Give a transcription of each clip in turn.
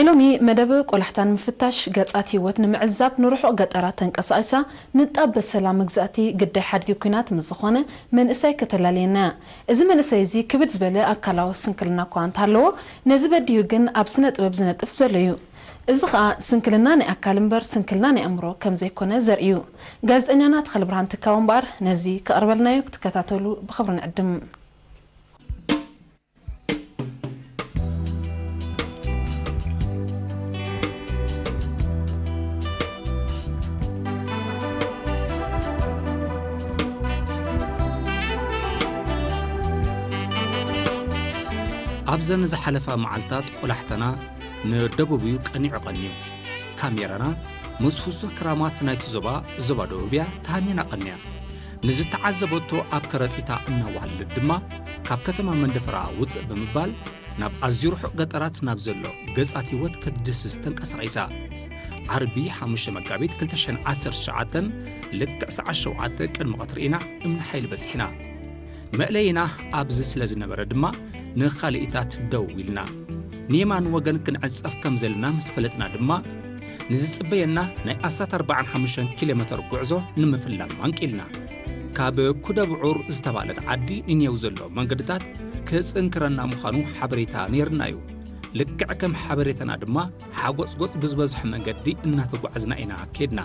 ናይ ሎሚ መደብ ቆላሕታን ምፍታሽ ገጻት ህይወት ንምዕዛብ ንርሑቕ ገጠራት ተንቀሳቒሳ ንጣብ በሰላ መግዛእቲ ግዳይ ሓድጊ ኲናት ምስ ዝኾነ መንእሰይ ከተላልየና እያ። እዚ መንእሰይ እዚ ክብድ ዝበለ ኣካላዊ ስንክልና እኳ እንተሃለዎ፣ ነዚ በዲሁ ግን ኣብ ስነ ጥበብ ዝነጥፍ ዘሎ እዩ። እዚ ኸኣ ስንክልና ናይ ኣካል እምበር ስንክልና ናይ ኣእምሮ ከም ዘይኮነ ዘርኢ እዩ። ጋዜጠኛና ተኽለብርሃን ትካቦ እምበኣር ነዚ ከቕርበልና እዩ። ክትከታተሉ ብኽብሪ ንዕድም። ኣብዘን ዝሓለፋ መዓልታት ቆላሕታና ንደቡብ እዩ ቀኒዑ ቀንዩ። ካሜራና ምስ ፍሱህ ክራማት ናይቲ ዞባ፣ ዞባ ደቡብ እያ ተሃኒና ቀንያ። ንዝተዓዘበቶ ኣብ ከረጺታ እናዋህለለት ድማ፣ ካብ ከተማ መንደፈራ ውጽእ ብምባል፣ ናብ ኣዝዩ ርሑቕ ገጠራት ናብ ዘሎ ገጻት ህይወት ክትድስስ ተንቀሳቒሳ። ዓርቢ ሓሙሽተ መጋቢት ክልተ ሽሕን ዓሰርተ ትሽዓተን ልክዕ ሰዓት ሸውዓተ ቅድሚ ቀትሪ ኢና እምኒ ሓይሊ በጺሕና። መእለይና ኣብዚ ስለ ዝነበረ ድማ ንኻልኢታት ደው ኢልና። ንየማን ወገን ክንዕጸፍ ከም ዘለና ምስ ፈለጥና ድማ፣ ንዝጽበየና ናይ ኣስታት ኣርባዓን ሓሙሽተን ኪሎ ሜተር ጉዕዞ ንምፍላም ኣንቂልና። ካብ ኩደብዑር ዝተባህለት ዓዲ ንኔው ዘሎ መንገድታት ክጽንክረና ምዃኑ ሓበሬታ ነይርና እዩ። ልክዕ ከም ሓበሬታና ድማ፣ ሓጎጽጎጽ ብዝበዝሖ መንገዲ እናተጓዕዝና ኢና ከድና።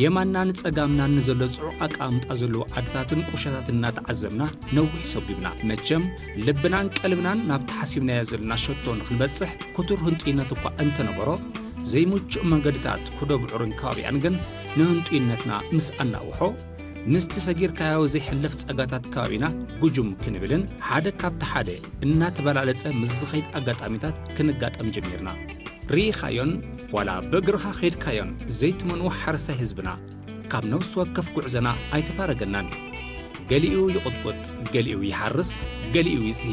የማንናን ጸጋምናን ንዘሎ ጽዑቕ ኣቀማምጣ ዘለዎ ዓድታትን ቁሸታትን እናተዓዘብና ነዊሕ ሰጒምና። መቸም ልብናን ቀልብናን ናብቲ ሓሲብናዮ ዘለና ሸቶ ንኽንበጽሕ ክቱር ህንጡይነት እኳ እንተነበሮ፣ ዘይምቹእ መንገድታት ኩደብዑርን ከባቢኣን ግን ንህንጡይነትና ምስ ኣናውሖ፣ ምስቲ ሰጊርካዮ ዘይሕለፍ ጸጋታት ከባቢና ጉጅም ክንብልን ሓደ ካብቲ ሓደ እናተበላለጸ ምስ ዝኸይድ ኣጋጣሚታት ክንጋጠም ጀሚርና። ርኢኻዮን ዋላ ብእግርኻ ከይድካዮን ዘይትመንዎ ሓረስታይ ህዝብና ካብ ነፍሲ ወከፍ ጉዕዞና ኣይተፋረገናን። ገሊኡ ይቕጥቁጥ፣ ገሊኡ ይሓርስ፣ ገሊኡ ይጽሂ፣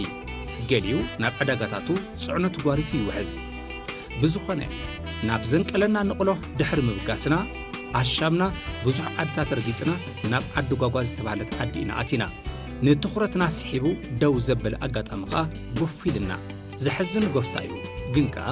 ገሊኡ ናብ ዕዳጋታቱ ጽዕነቱ ጓሪቱ ይውሕዝ። ብዝኾነ፣ ናብ ዘንቀለና ንቕሎ ድሕሪ ምብጋስና፣ ኣሻምና ብዙሕ ዓድታት ረጊጽና ናብ ዓዲ ጓጓ ዝተባህለት ዓዲ ኢና ኣቲና። ንትኹረትና ስሒቡ ደው ዘበለ ኣጋጣሚ ኸኣ ጎፍ ኢልና። ዘሕዝን ጎፍታ እዩ፣ ግን ከኣ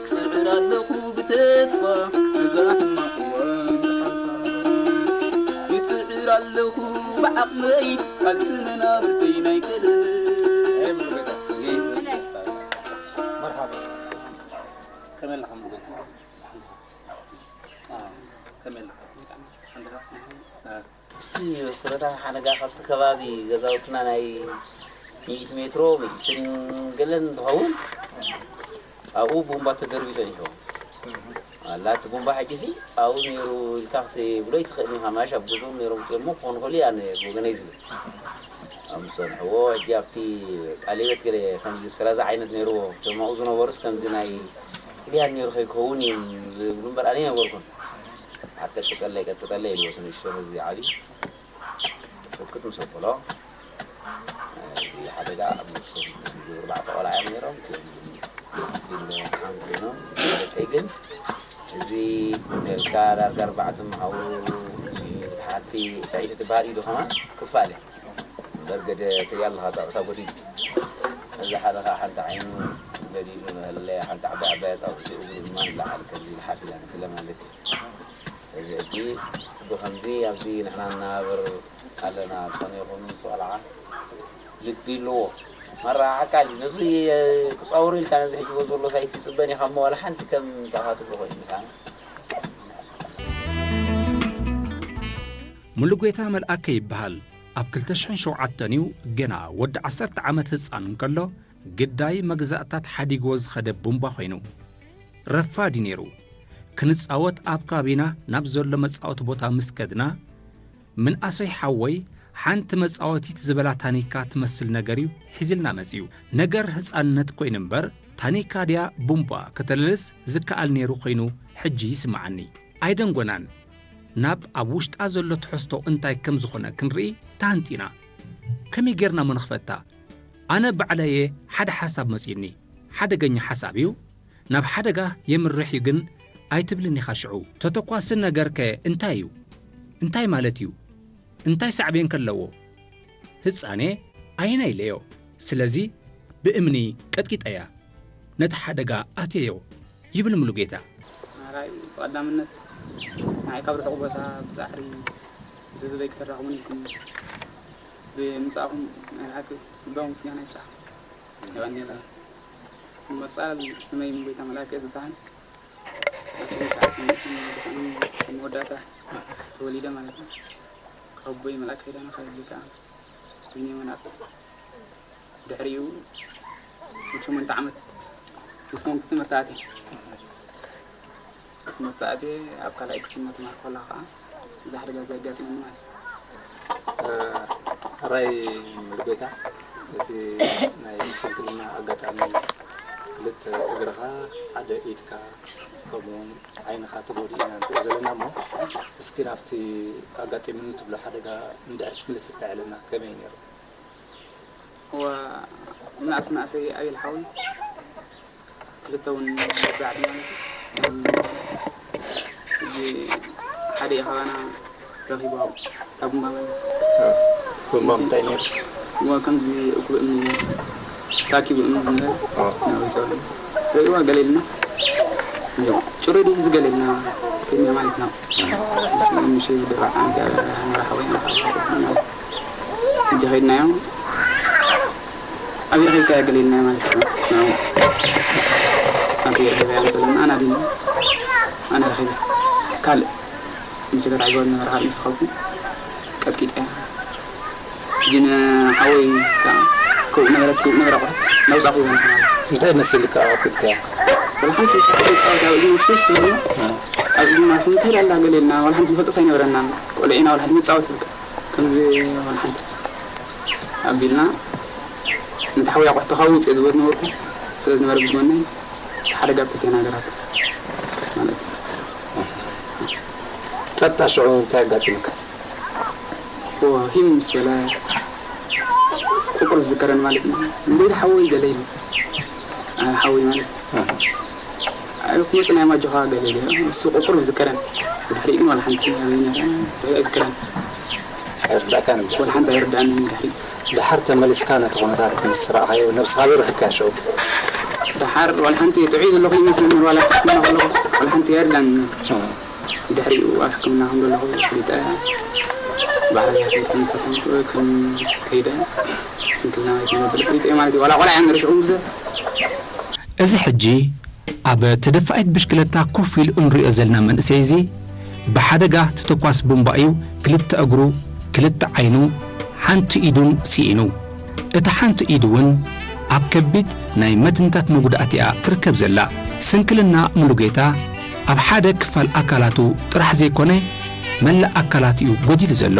ጽዕር ኣለኹ ብተስፋ፣ እዛ ሕማቕ እዋን ዝሓልፋ። ይጽዕር ኣለኹ ብዓቕመይ፣ ቃልሲ መናብርተይ ናይ ቀደም። መርሓባ። ከመይ ኣለኻ? ከመይ ኣለኻ? ሓንቲ ዶ? እስቲ ኩነታት ሓደጋ ካብቲ ከባቢ ገዛውትና ናይ ሚእቲ ሜትሮ፣ ሚእትን ገለን እንትኸውን፣ ኣብኡ ቡምባ ተደርቢዩ ጸኒሑ። ኣላ እቲ ቡምባ ሕጂሲ ኣብኡ ነይሩ ኢልካ ክትብሎ ኣይትኽእልን ኢኻ። ማሽ ኣብ ገዝኦም ነይሮም እሞ ክኾኑ ይኽእሉ እያ፣ ኣነ ብወገነይ ዝብል። ኣብ ዝጸንሕዎ፣ ሕጂ ኣብቲ ቃለ ህይወት ገለ ከምዚ ስረዛ ዓይነት ነይርዎ። እቶም ኣብኡ ዝነበሩስ ከምዚ ናይ ጥልያን ነይሩ ከይከውን እዮም ዝብሉ እምበር፣ ኣነ ኣይነበርኩን። ኣቀጥጠለይ፣ ቀጥጠለይ ኢልዎ፣ እቲ ንእሽቶ ነዚ ዓብዪ። ብርክት ምስ ኣበሎ፣ እዚ ሓደጋ ኣብ ነፍሶም ዝህልዉ ኣርባዕተ ቆልዓ እዮም ነይሮም። እቲኦም ግን ሓንቲ ኮይኖም፣ ደቀይ ግን እዚ ሜልካ ዳርጋ ኣርባዕተ መሃውሩ፣ እቲ ሓንቲ ጥዕይቲ ትበሃል ኢዱ ከማን ክፋል እያ። እምበር ገደ ትሪኣ ኣለኻ፣ ጸጥታ ጎዲሉ። እዚ ሓደ ኸዓ ሓንቲ ዓይኑ ገዲሉ፣ መለያ ሓንቲ ዓባይ ዓባይ ኣጻብዕቱ፣ እግሩ ድማ ንላዕሊ ከምዚ ኢሉ ሓፍ ኢላ ነፊላ ማለት እዩ። እዚ ሕጂ ብኸምዚ ኣብዚ ንሕና ንነባብር ኣለና። ከመይ ይኹን እቲ ቆልዓ ልቢ ኣለዎ። መራ ዓቃል እዩ። ነዚ ክጻወሮ ኢልካ ነዚ ሕጂ ዘሎ ኣይትጽበን ኢኻ እሞ ዋላ ሓንቲ ከም እንታይ ኢኻ ትብሎ ኮይኑ ኢኻ። ሙሉጌታ መልኣከ ይበሃል። ኣብ ክልተ ሽሕን ሸውዓተን እዩ ገና ወዲ ዓሰርተ ዓመት ህጻን እንከሎ ግዳይ መግዛእታት ሓዲግዎ ዝኸደ ቡምባ ኮይኑ። ረፋድ እዩ ነይሩ። ክንጻወት ኣብ ከባቢና ናብ ዘሎ መጻወቲ ቦታ ምስ ከድና፣ ምንኣሰይ ሓወይ ሓንቲ መጻወቲት ዝበላ ታኒካ ትመስል ነገር እዩ ሒዝልና መጺኡ። ነገር ህጻንነት ኮይኑ እምበር፣ ታኒካ ድያ ቡምባ ከተለልስ ዝከኣል ነይሩ ኮይኑ ሕጂ ይስምዓኒ። ኣይደንጎናን። ናብ ኣብ ውሽጣ ዘሎ ትሕዝቶ እንታይ ከም ዝኾነ ክንርኢ ተሃንጢና። ከመይ ጌርና እሞ ንኽፈታ? ኣነ ባዕለየ ሓደ ሓሳብ መጺኡኒ። ሓደገኛ ሓሳብ እዩ። ናብ ሓደጋ የምርሕ እዩ ግን ኣይትብልን ኢኻ ሽዑ። ተተኳሲ ነገርከ እንታይ እዩ? እንታይ ማለት እዩ? እንታይ ሳዕቤን ከለዎ? ህጻኔ ኣየናይ ኢለዮ። ስለዚ ብእምኒ ቀጥቂጠያ። ነቲ ሓደጋ ኣትየዮ ይብል ሙሉጌታ። ማራይ ብቐዳምነት ንዓይ ካብ ርሑቕ ቦታ ብጻዕሪ ምስ ህዝበይ ክተራኽቡኒ ኢልኩም ብምጻእኹም ናይ ብሓቂ ልባዊ ምስጋና ይብጻሕኩም። የቐንየልና። መጻል ስመይ ሙሉጌታ መልኣከ ዝበሃል። ኣብ ትሽዓተ ሚእትን ተስዓን መወዳእታ ተወሊደ ማለት እዩ። ካብ ኣቦይ መልኣከ ኪዳነ ካብ ኣቦይ ከዓ ትግርኛ መናእሰይ። ድሕሪኡ ሸሞንተ ዓመት ምስ ኮንኩ ትምህርቲ ኣትየ። ትምህርቲ ኣትየ ኣብ ካልኣይ ክፍሊ እናተማሃርኩ ከለኹ ከዓ እዚ ሓደጋ እዚ ኣጋጢሙኒ ማለት እዩ። ሕራይ ሙሉጌታ፣ እቲ ናይ ስንክልና ኣጋጣሚ ክልተ እግርኻ፣ ሓደ ኢድካ፣ ከምኡውን ዓይንኻ ተጎዲኡ ኢና ንሪኦ ዘለና እሞ፣ እስኪ ናብቲ ኣጋጢሙኒ ትብሎ ሓደጋ እንድሕር ትምልስ እንተዕለና ከመይ ነይሩ? እዋ፣ ምናእስ ምናእሰይ ኣቤል ሓወይ ክልተ እውን መዛዕዲ ማለት እዩ። እዚ ሓደ እዩ ካባና ረኺቡ ኣብኡ፣ ካብ እምባ ማለት እዩ። እምባ እንታይ ነይሩ? እሞ ከምዚ እኩብ እምኒ ታኪቡ እምኒ ዝነበረ ኣዎ። ናብ ይጸወር። ርእይዋ ገለ ኢልናስ፣ ጭሩይ ድዩ እዚ ገለ ኢልና ከድና ማለት ነው። ምስ፣ ምስ ድራዕ ኣንተ መራሓ ወይ ማለት። ሕጂ ከድናዮ። ኣበይ ረኺብካዮ ገለ ኢልና ማለት ነው። ናብኡ። ኣበይ ረኺበያ እንተለና፣ ኣነ ኣዲኒ፣ ኣነ ረኺበ። ካልእ ምሸገት ዓይገወን ነበረ፣ ካልእ ምስ ረኸብኩ ቀጥቂጠያ። ግን ሓወይ ከኣ ከብኡ ነበረት፣ ከብኡ ነበረ ኣቑሑት ናብኡ ጻእኹ ይበልካ ማለት። እንታይ መሲልካ ኣቑሑት ከኣ? ወላ ሓንቲ ጻወት ኣብ እዝኒ ውሽውሽ ትብሎ። እ። ኣብ እዝኒ ማለት እንታይ ዳላ ገለ ኢልና፣ ወላ ሓንቲ ንፈልጦስ ኣይነበረናን። ቆልዑ ኢና፣ ወላ ሓንቲ ንጻወት በቃ። ከምዚ ወላ ሓንቲ ኣቢልና፣ ነቲ ሓወይ ኣቑሑት ተኻዊ ውፅእ ዝበሉ ነበርኩ። ስለ ዝነበረ ብዝጎነይ፣ እቲ ሓደጋ ኣብ ክልተ ነገራት ማለት እዩ። ቀጥታ ሽዑ እንታይ ኣጋጢሙካ? ኦ፣ ሂም ምስ በለ ቁቁር ዝከረን ማለት እዩ። እንዴት ሓወይ ገለ ኢሉ። አ፣ ሓወይ ማለት። እ። ኣይ፣ ክመጽእ ናይ ማጆኻ ገለ ኢሉ። እሱ ቁቁር ዝከረን። ብድሕሪኡ ግን ዋላ ሓንቲ ኣበይ ነይረ? ብድሕሪኡ ኣይዝክረን። ኣይርዳእካን እዩ። ዋላ ሓንቲ ኣይርዳእን ድሕሪኡ። ደሓር ተመሊስካ ነቲ ኩነታት ምስ ረኣኻዮ፣ ነብስኻ ኣበይ ረኺብካያ ሽዑ? ደሓር ዋላ ሓንቲ ጥዑይ ዘለኹ ይመስለኒ፣ ዋላ ሕክምና ከለኹስ ዋላ ሓንቲ ኣይርዳእን። እ። ድሕሪኡ ኣብ ሕክምና ከም ዘለኹ ፈሊጠ፣ ባዕለይ ከም ዝፈተንኩ፣ ከም ከይደ፣ ስንክልና ወይ ከም ዘበለ ፈሊጠ ማለት እዩ። ዋላ ቆልዓ እየ ነይረ ሽዑ ብዙሕ። እዚ ሕጂ ኣብ ተደፋኢት ብሽክለታ ኮፍ ኢሉ እንሪኦ ዘለና መንእሰይ እዚ፣ ብሓደጋ ተተኳሲ ቡምባ እዩ ክልተ እግሩ፣ ክልተ ዓይኑ፣ ሓንቲ ኢዱን ስኢኑ። እታ ሓንቲ ኢዱ እውን ኣብ ከቢድ ናይ መትንታት መጉዳእቲ እያ ትርከብ ዘላ። ስንክልና ሙሉጌታ ኣብ ሓደ ክፋል ኣካላቱ ጥራሕ ዘይኮነ፣ መላእ ኣካላቱ እዩ ጎዲሉ ዘሎ።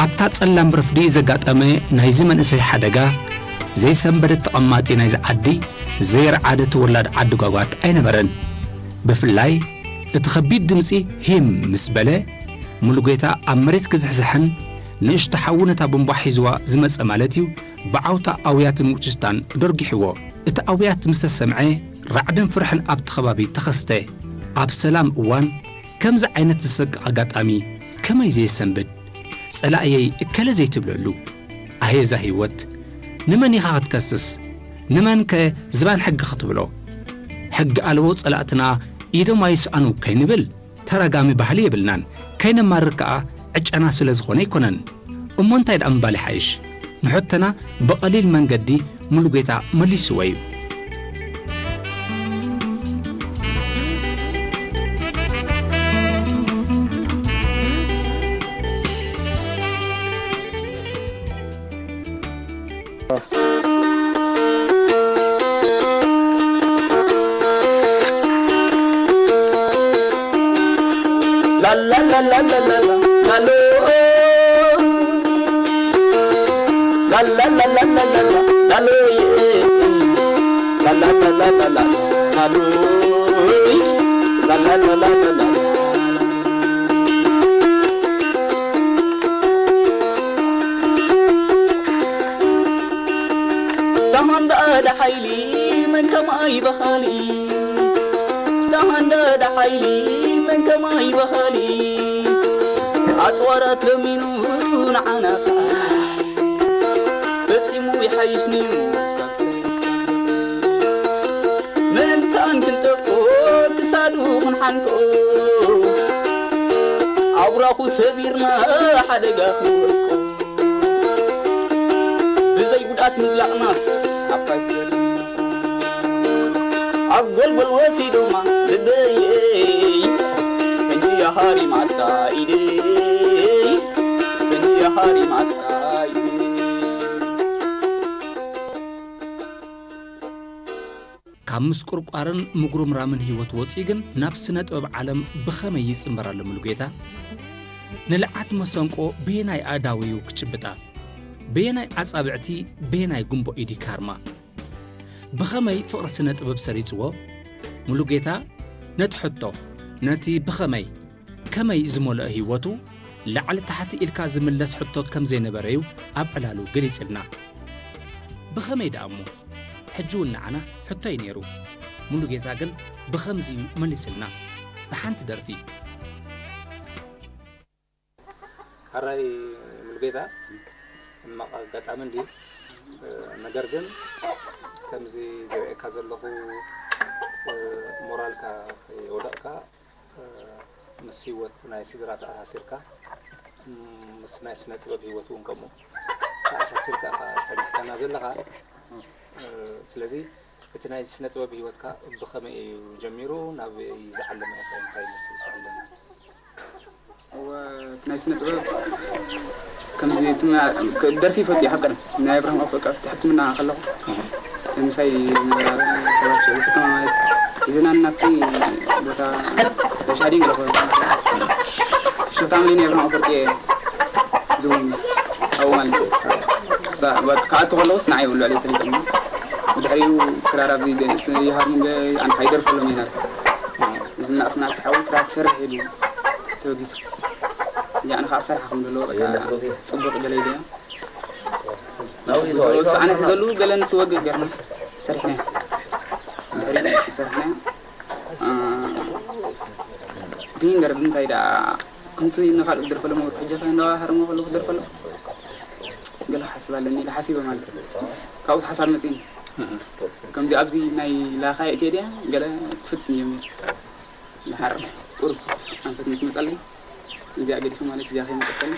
ኣብታ ጸላም ረፍዲ ዘጋጠመ ናይዚ መንእሰይ ሓደጋ፣ ዘይሰንበደት ተቐማጢ ናይዚ ዓዲ፣ ዘይረዓደ ተወላዲ ዓዲ ጓጓት ኣይነበረን። ብፍላይ እቲ ኸቢድ ድምጺ ሂም ምስ በለ፣ ሙሉጌታ ኣብ መሬት ክዝሕዝሕን ንእሽቶ ሓዊ ነታ ቡምባ ሒዝዋ ዝመጸ ማለት እዩ፣ ብዓውታ ኣውያትን ውጭስታን ደርጊሕዎ። እቲ ኣውያት ምስ ተሰምዐ፣ ራዕድን ፍርሕን ኣብቲ ከባቢ ተኸስተ። ኣብ ሰላም እዋን ከምዚ ዓይነት ዘሰቅቕ ኣጋጣሚ ከመይ ዘየሰንብድ? ጸላእየይ እከለ ዘይትብለሉ። ኣየ እዛ ህይወት፣ ንመን ኢኻ ክትከስስ? ንመንከ ዝባን ሕጊ ክትብሎ? ሕጊ ኣልቦ ጸላእትና ኢዶም ኣይስኣኑ ከይንብል፣ ተራጋሚ ባህሊ የብልናን። ከይነማርር ከኣ ዕጫና ስለ ዝኾነ ኣይኮነን። እሞ እንታይ ደኣ ምባል ይሓይሽ? ንሕቶና ብቐሊል መንገዲ ሙሉጌታ መሊስዎ እዩ። ተሃንዳ ደሓይሊ መን ከማይ በሃሊ፣ ተሃንዳ ደሓይሊ መን ከማይ በሃሊ፣ ኣጽዋራት ለሚኑ ንዓና ኸኣ ፈጺሙ ይሓይሽንዩ። ምእንታን ክንጠቆ ክሳዱ ክንሓንቆ፣ ኣውራኹ ሰቢርና ሓደጋ ክንወድቆ። ብዘይ ጉድኣት ምዝላቕናስ ዓባይ ስገድ። ኣብ ጎልጎል ወሲዶማ ልበየይ፣ እንድያ ሃሪማታ ኢደይ፣ እንድያ ሃሪማታ ኢደይ። ካብ ምስቁርቋርን ምጉርምራምን ህይወት ወጺኡ ግን ናብ ስነ ጥበብ ዓለም ብኸመይ ይጽንበር ኣሎ ሙሉጌታ? ንልዓት መሰንቆ በየናይ ኣእዳዉ እዩ ክጭብጣ? በየናይ ኣጻብዕቲ፣ በየናይ ጉንቦ ኢዱ ይካርማ? ብኸመይ ፍቕሪ ስነ ጥበብ ሰሪጽዎ? ሙሉጌታ ነቲ ሕቶ፣ ነቲ ብኸመይ፣ ከመይ ዝመልኦ ህይወቱ ላዕሊ ታሕቲ ኢልካ ዝምለስ ሕቶ ከም ዘይነበረ'ዩ ኣብ ዕላሉ ገሊጽልና። ብኸመይ ደኣ እሞ? ሕጂ እውን ንዓና ሕቶ እዩ ነይሩ። ሙሉጌታ ግን ብኸምዚ እዩ መሊስልና። ብሓንቲ ደርፊ። ሕራይ ሙሉጌታ፣ ሕማቕ ኣጋጣሚ እንድዩ። ነገር ግን ከምዚ ዝርእየካ ዘለኹ፣ ሞራልካ ከየወደቕካ፣ ምስ ህይወት ናይ ስድራ ተኣሳሲርካ፣ ምስ ናይ ስነ ጥበብ ህይወት እውን ከምኡ ተኣሳሲርካ ኢኻ ጸኒሕካና ዘለኻ። ስለዚ እቲ ናይ ስነ ጥበብ ህይወትካ ብኸመይ እዩ ጀሚሩ? ናበይ ዝዓለመ ኢኻ? እንታይ ይመስል ዝዓለመ? እወ፣ እቲ ናይ ስነ ጥበብ ከምዚ እቲ ማ-፣ ክ-፣ ደርፊ ይፈቱ እየ ካብ ቀደም። ናይ ኣብርሃም ኣፈወርቂ ኣብቲ ሕክምና ከለኹ፣ እቲ ምሳይ ዝነበራ ሰባት ሽዑ ሕክምና ማለት ይዘናኒ ናብቲ ቦታ ለሻዲን ገለ ክበሉ። ሽፍታ መሊኒ ኣብርሃም ኣፈወርቂ እየ ዝብሉኒ ኣብኡ ማለት እዩ። ሳ-፣ በቃ ክኣቱ ከለኹስ ንዓይ ይብሉ ልዕሊ ፈሊጦም። ብድሕሪኡ ክራር ኣብዚ ደ-፣ ስ-፣ ይሃርሙ ገ-፣ ኣነ ከይደርፈሎም እየ ናት። እዚ ምናእስ ምናእስ ሓው ክራር ትሰርሕ ኢሉ ተወጊሱ። እዚኣ ንኻ ኣብ ሰራሕ ከም ዘለዎ በቃ የለስ ቦቴ። ጽቡቕ ገለ ኢለዮ። ናው ይዞ፣ ይዞ፣ ሰዓነ ይዞ። ሒዘሉ ገለ ንስወግእ ገርና ሰሪሕና። ድሕሪ ሰሪሕና፣ አ፣ ግን ገረ ብምንታይ ደኣ ከምቲ ንኻልእ ክደርፈሎም ወርቂ ሕጀኻ እንዳሃርሞ ከለኹ ክደርፈሎም ገለ ክሓስብ ኣለኒ ኢለ ሓሲበ ማለት እዩ። ካብኡስ ሓሳብ መጺእኒ። ከምዚ ኣብዚ ናይ ላኻይ እትየ ድያ ገለ ክፍትን ጀሚር። ድሓር ቁሩብ ኣንፈት ምስ መጸለይ፣ እዚኣ ገዲፈ ማለት እዚኣ ከይመጸኒ፣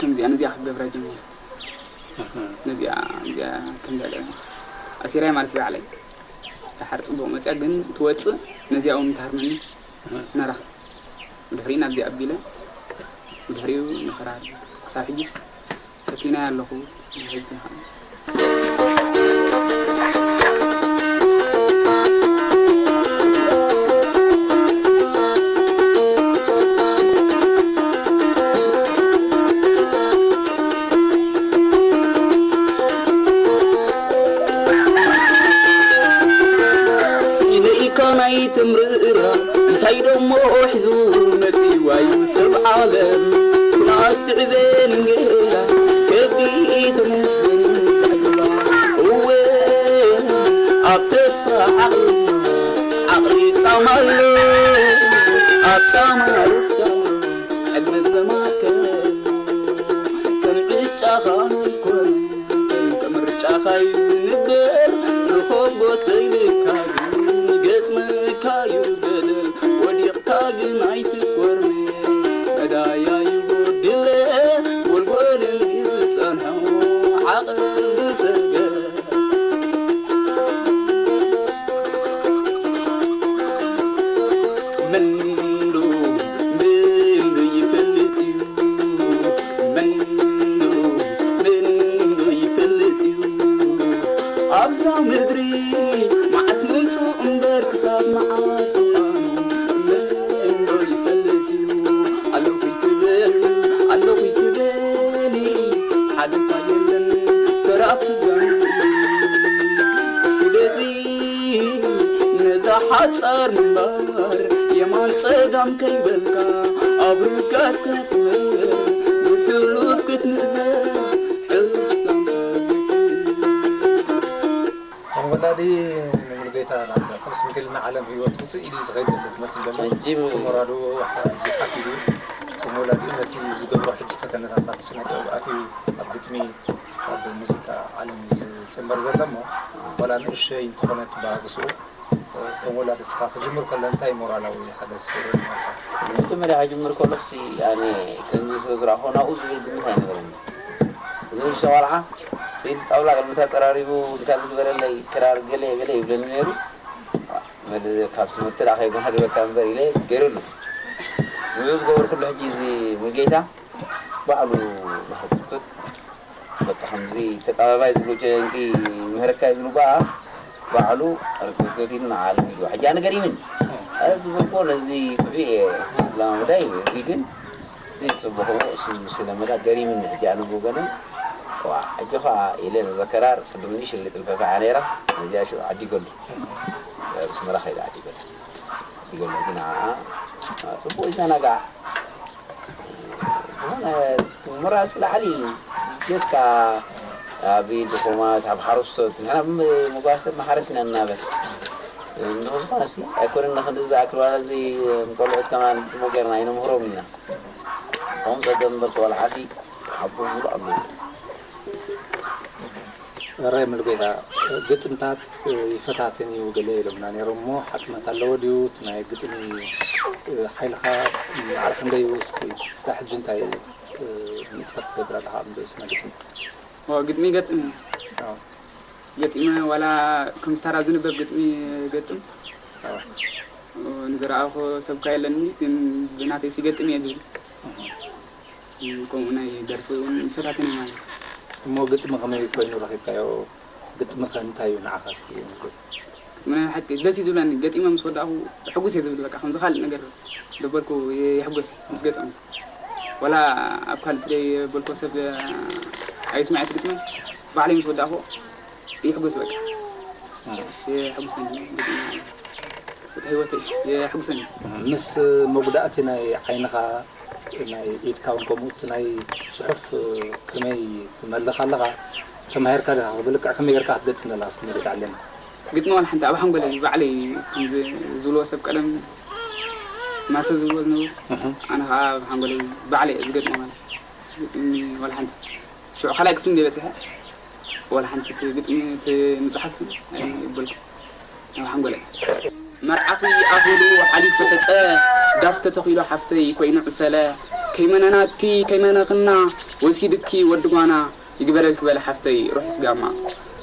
ከምዚኣ ነዚኣ ክገብራ ጀሚረ። ነዚኣ፣ ነዚኣ ከም ገለ ኣሲራይ ማለት ባዕለይ። ድሓር ጽቡቕ መጽያ ግን ትወጽእ፣ ነዚኣ እውን ትሃርመኒ ነራ። ብድሕሪኡ ናብዚኣ ኣቢለ፣ ብድሕሪኡ ንኽራር ክሳብ ሕጂስ ፈቲናያ ኣለኹ። ሕጂ ኸዓ ስኢነኢካ ናይ ትምርራ እንታይ ደሞ ሒዙ መጺዋዩ ሰብ ዓለም? ኩናስ ትዕበን እንጌራ ከቢድ ተመስገን ዘዕግባ። እወ ኣብ ተስፋ ዓቕሊ፣ ዓቕሊ ጻማ ኣሎ፣ ኣብ ጻማ ሩፍታ ኣሎ። ዕድመ ዘማከል ከም ዕጫኻ ይኮን፣ ከም ምርጫኻ እዩ ዝንበር። ርኸቦ ተይልካ ግን ይገጥመካ እዩ በደል። ወዲቕካ ግን ኣይትኮርመ፣ መዳያ ይጎድለ፣ ጎልጎልን እዩ ዝጸንሖ ዓቕል ዝሰገር። መን ዶ፣ መን ዶ ይፈልጥ እዩ? መን ዶ፣ መን ዶ ይፈልጥ እዩ? ኣብዛ ምድሪ መዓስ ምምጽኡ እምበር ክሳብ መዓስ ምዃኑ መን ዶ ይፈልጥ እዩ? ኣለኹ ይትበል፣ ኣለኹ ይትበል። ምንባር የማን ጸጋም ከይበልካ ኣብ ርጋጽካ ስምር ብሕሉፍ ክትምእዘዝ ሕሳም ዝብል ከም ወላዲ ንሙሉጌታ ናብ ከም ስንክልና ዓለም ህይወት ውፅእ ኢሉ ዝኸይድ ዘሎ ትመስል ዘሎ። ሕጂ ም- እቲ ሞራሉ ዝሓት ኢሉ ከም ወላዲ ነቲ ዝገብሮ ሕጂ ፈተነታት ኣብ ስነ ጥበብ ኣትዩ ኣብ ግጥሚ ኣብ ሙዚቃ ዓለም እዩ ዝፅመር ዘሎ እሞ ዋላ ንእሸይ እንተኾነት ብሃግስኡ ከም ወላዲ እስኻ ክጅምር ከሎ እንታይ ሞራላዊ ሓገዝ ክገብረልካ? መጀመርያ ክጅምር ከሎ ሲ ኣነ ከምዚ ስለ ዝረኣኹ ናብኡ ዝብል ግምት ኣይነበረኒ። እዚ ንእሽቶ ቆልዓ ስኢል ጣውላ ቅድሚ ተፀራሪቡ እንታይ ዝግበረለይ ክራር ገለ ገለ ይብለኒ ነይሩ። መድ ካብ ትምህርቲ ደኣ ከይጎሓድበካ እምበር ኢለ ገይረሉ። ንኡ ዝገበርኩሉ ሕጂ እዚ ሙሉጌታ ባዕሉ ማሕረስኩት በቃ ከምዚ ተጣባባይ ዝብሉ ጨንቂ ምህረካ ዝብሉ ባ ባዕሉ ርክብክት ኢሉ ንዓለም ሂድዋ። ሕጂ ኣነ ገሪምኒ። ኣረ ዝብልኮ ነዚ ጥዑይ እየ ላመዳይ እዚ ግን እዚ ጽቡቕ እሱ ስለመዳ ገሪምኒ። ሕጂ ኣነ ብወገነይ ዋ ሕጂ ኸዓ ኢለ ነዘከራር ቅድሚ ንእሽቶ ልጥልፈፋ እያ ነይራ። ነዚኣ ሽዑ ዓዲገሉ ኣስመራ ከይዳ ዓዲገሉ ዓዲገሉ ሕጂ ንዓኣ ጽቡቕ ይዘናጋዕ። ዝኾነ እቲ ምራስ ላዕሊ እዩ። ጀካ ኣብ ድኹማት ኣብ ሓረስቶት ንሕና መጓሰብ ማሕረስ ኢና እናበል ንዝኾነስ ኣይኮነን ንክንዲ ዝኣክል ዋላ እዚ ቆልዑት ከማን ጽቡቅ ገርና ኣይነምህሮም ኢና። ከምኡ ጸገም እምበር ተወልዓሲ ሓቡ ሙሉ ኣሉ። እረ ሙሉጌታ ግጥምታት ይፈታተን እዩ ገለ ኢሎምና ነይሮም እሞ ሓቅነት ኣለዎ ድዩ? እቲ ናይ ግጥሚ ሓይልኻ ማዕረ ክንደይ እዩ? እስኪ እስካብ ሕጂ እንታይ ንጥፈት ትገብር ኣለኻ ኣብ ርእሲ ናይ ግጥሚ? ግጥሚ ይገጥም እየ። ገጢመ ዋላ ከም ስታራ ዝንበብ ግጥሚ ገጥም ንዝረኣኹ ሰብካ የለኒ ግን ብናተይ ሲገጥም እየ ዝብል ከምኡ ናይ ደርፊ እውን ይፈታተን ማለት እዩ። እሞ ግጥሚ ከመይ ኮይኑ ረኺብካዮ? ግጥሚ ከ እንታይ እዩ ንዓኻ እስኪ ንገር? ግጥሚ ናይ ሓቂ ደስ እዩ ዝብለኒ ገጢመ ምስ ወዳእኹ ሕጉስ እየ ዝብል በቃ ከምዚ ካልእ ነገር ደበርኩ ይሕጎስ ምስ ገጠምኩ ዋላ ኣብ ካልእ ትደይ በልኮ ሰብ ኣይስማዕ እቲ ግጥሚ ባዕለይ ምስ ወዳእኹ ይሕጎስ በቃ የሐጉሰኒ ግጥሚ ማለት በቃ ህይወተይ የሐጉሰኒ። ምስ መጉዳእቲ ናይ ዓይንኻ ናይ ኢድካ እውን ከምኡ እቲ ናይ ፅሑፍ ከመይ ትመልኽ ኣለኻ ተማሂርካ ዲኻ ብልክዕ ከመይ ጌርካ ክትገጥም ዘለኻ እስኪ ንርዳእ ኣለና። ግጥሚ ዋላ ሓንቲ ኣብ ሓንጎለይ ባዕለይ ከምዚ ዝብልዎ ሰብ ቀደም ማሰ ዝብልዎ ዝነበሩ ኣነ ከዓ ኣብ ሓንጎለይ ባዕለይ ዝገጥሞ ማለት ግጥሚ ዋላ ሓንቲ ሽዑ ካልኣይ ክፍሊ እንደ በፅሐ ዋላ ሓንቲ እቲ ግጥሚ እቲ ምፅሓፍ ኣይበልኩ ናብ ሓንጎለ መርዓኺ ኣኺሉ ሓሊፉ ሕፀ ዳስ ተተኺሉ ሓፍተይ ኮይኑ ዕሰለ ከይመነናኪ ከይመነኽና ወሲድኪ ወዲ ጓና ይግበረልኪ በለ ሓፍተይ ሩሕስ ጋማ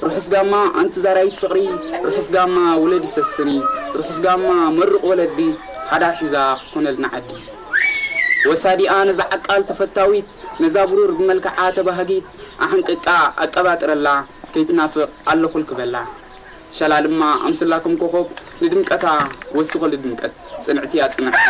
ሩሕስ ጋማ ኣንቲ ዛራይት ፍቕሪ ሩሕስ ጋማ ውለዲ ሰስኒ ሩሕስ ጋማ መርቕ ወለዲ ሓዳር ሒዛ ክትኮነልና ዓዲ ወሳዲኣ ነዛ ዓቃል ተፈታዊት ነዛ ብሩር ብመልክዓ ተባህጊት ኣሕንቅቃ ኣቀባጥረላ ከይትናፍቕ ኣለኹልኪ በላ ሸላልማ ኣምስላ ከም ኮኾብ ንድምቀታ ወስኾ ልድምቀት ጽንዕቲ እያ ጽንዕቲ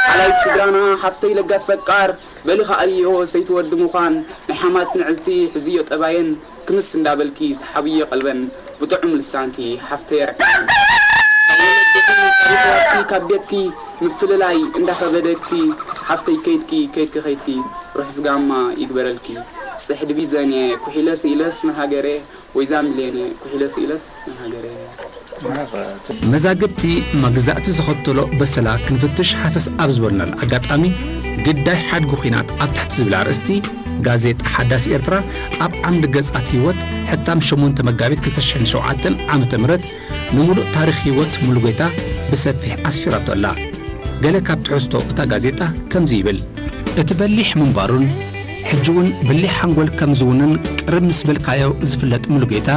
ሓላይ ስድራና ሓፍተይ ለጋስ ፈቃር በሊ ከኣልዮ ሰይቲ ወዲ ምዃን ናይ ሓማት ንዕልቲ ሕዝዮ ጠባየን ክምስ እንዳበልኪ ሰሓብዮ ቀልበን ብጥዑም ልሳንኪ ሓፍተይ ኣርዕያን ካብ ወለድኺ ካብ ቤትኪ ምፍልላይ እንዳኸበደኪ ሓፍተይ ከይድኪ ከይድኪ ከይድኪ ሩሕስ ጋማ ይግበረልኪ ጽሕዲ ቢዘኔ ኩሒለ ስኢለስ ንሃገሬ ወይዛ ሚሌኔ ኩሒለ ስኢለስ ንሃገሬ። መዛግብቲ መግዛእቲ ዘኸተሎ በሰላ ክንፍትሽ ሃሰስ ኣብ ዝበልናሉ ኣጋጣሚ፣ ግዳይ ሓድጊ ኲናት ኣብ ትሕቲ ዝብል ኣርእስቲ፣ ጋዜጣ ሓዳስ ኤርትራ ኣብ ዓምዲ ገጻት ህይወት፣ ሕታም ሸሞንተ መጋቢት ክልተ ሽሕን ሸውዓተን ዓመተ ምህረት፣ ንምሉእ ታሪኽ ህይወት ሙሉጌታ ብሰፊሕ ኣስፊራቶ ኣላ። ገለ ካብ ትሕዝቶ እታ ጋዜጣ ከምዚ ይብል። እቲ በሊሕ ምንባሩን ሕጂ እውን ብሊሕ ሓንጎል ከም ዝውንን ቅርብ ምስ በልካዮ ዝፍለጥ ሙሉጌታ፣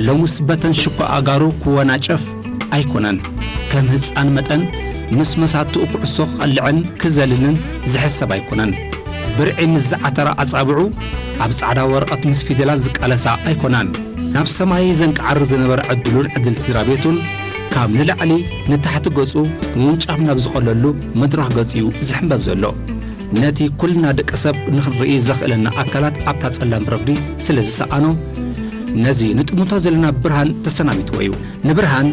ሎምስ በተን ሽኮ ኣእጋሩ ክወናጨፍ ኣይኮነን። ከም ህጻን መጠን ምስ መሳትኡ ኩዕሶ ክቐልዕን ክዘልልን ዝሕሰብ ኣይኮነን። ብርዒ ምስ ዝዓተራ ኣጻብዑ ኣብ ጻዕዳ ወረቐት ምስ ፊደላት ዝቃለሳ ኣይኮናን። ናብ ሰማይ ዘንቃዕር ዝነበረ ዕድሉን ዕድል ስድራ ቤቱን ካብ ንላዕሊ ንታሕቲ ገጹ ምውንጫፍ ናብ ዝቐለሉ መድረኽ ገጹ እዩ ዝሕንበብ ዘሎ። ነቲ ኩልና ደቂ ሰብ ንኽንርኢ ዘኽእለና ኣካላት ኣብታ ጸላም ረፍዲ ስለ ዝሰኣኖ፣ ነዚ ንጥምቶ ዘለና ብርሃን ተሰናቢትዎ እዩ። ንብርሃን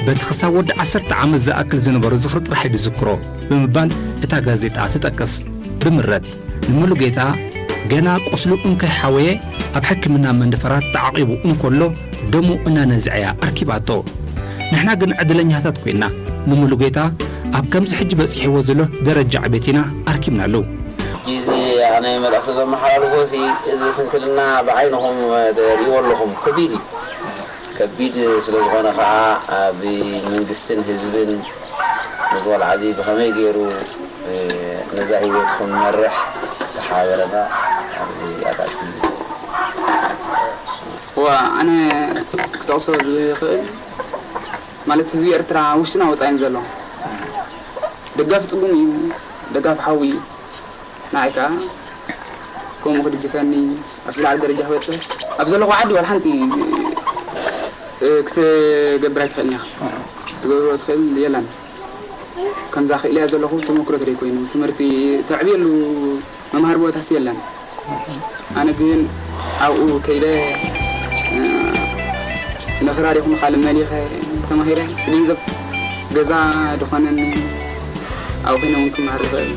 በቲ ክሳብ ወዲ ዓሰርተ ዓመት ዝኣክል ዝነበሮ ዝኽሪ ጥራሕ እዩ ዝዝክሮ ብምባል እታ ጋዜጣ ትጠቅስ። ብምረት ንሙሉጌታ ገና ቁስሉ እንከይሓወየ ኣብ ሕክምና መንደፈራ ተዓቒቡ እንከሎ ደሙ እናነዝዐያ ኣርኪባቶ። ንሕና ግን ዕድለኛታት ኮይና ንሙሉጌታ ኣብ ከምዚ ሕጂ በጺሕዎ ዘሎ ደረጃ ዕቤት ኢና ኣርኪብናሉ። እዚ ኣነ መልእኽቲ ዘመሓላልፎ ሲ እዚ ስንክልና ብዓይንኹም ትሪእዎ ኣለኹም፣ ከቢድ እዩ። ከቢድ ስለ ዝኾነ ከዓ ኣብ መንግስትን ህዝብን ነዚ ቆልዓ እዚ ብኸመይ ገይሩ ነዛ ህይወት ክመርሕ ተሓበረና ኣብዚ ኣጋጣሚ። እዋ ኣነ ክጠቕሶ ዝኽእል ማለት ህዝቢ ኤርትራ ውሽጥና ወፃኢን ዘሎ ደጋፊ ፅጉም እዩ፣ ደጋፊ ሓዊ እዩ። ንዓይ ከዓ ከምኡ ክድግፈኒ ኣብ ዝለዓለ ደረጃ ክበፅሕ ኣብ ዘለኹ ዓዲ ዋላ ሓንቲ ክትገብር ኣይትኽእልን ኢኻ። ክትገብሮ ትኽእል የለን። ከምዛ ክእል እያ ዘለኹ ተመክሮ ተደይ ኮይኑ ትምህርቲ ተዕብየሉ መምሃሪ ቦታስ የለን። ኣነ ግን ኣብኡ ከይደ ንኽራር ይኹን ካልእ መሊኸ ተማሂረ ገንዘብ ገዛ ድኾነኒ ኣብኡ ኮይነ እውን ክመሃር ይኽእል።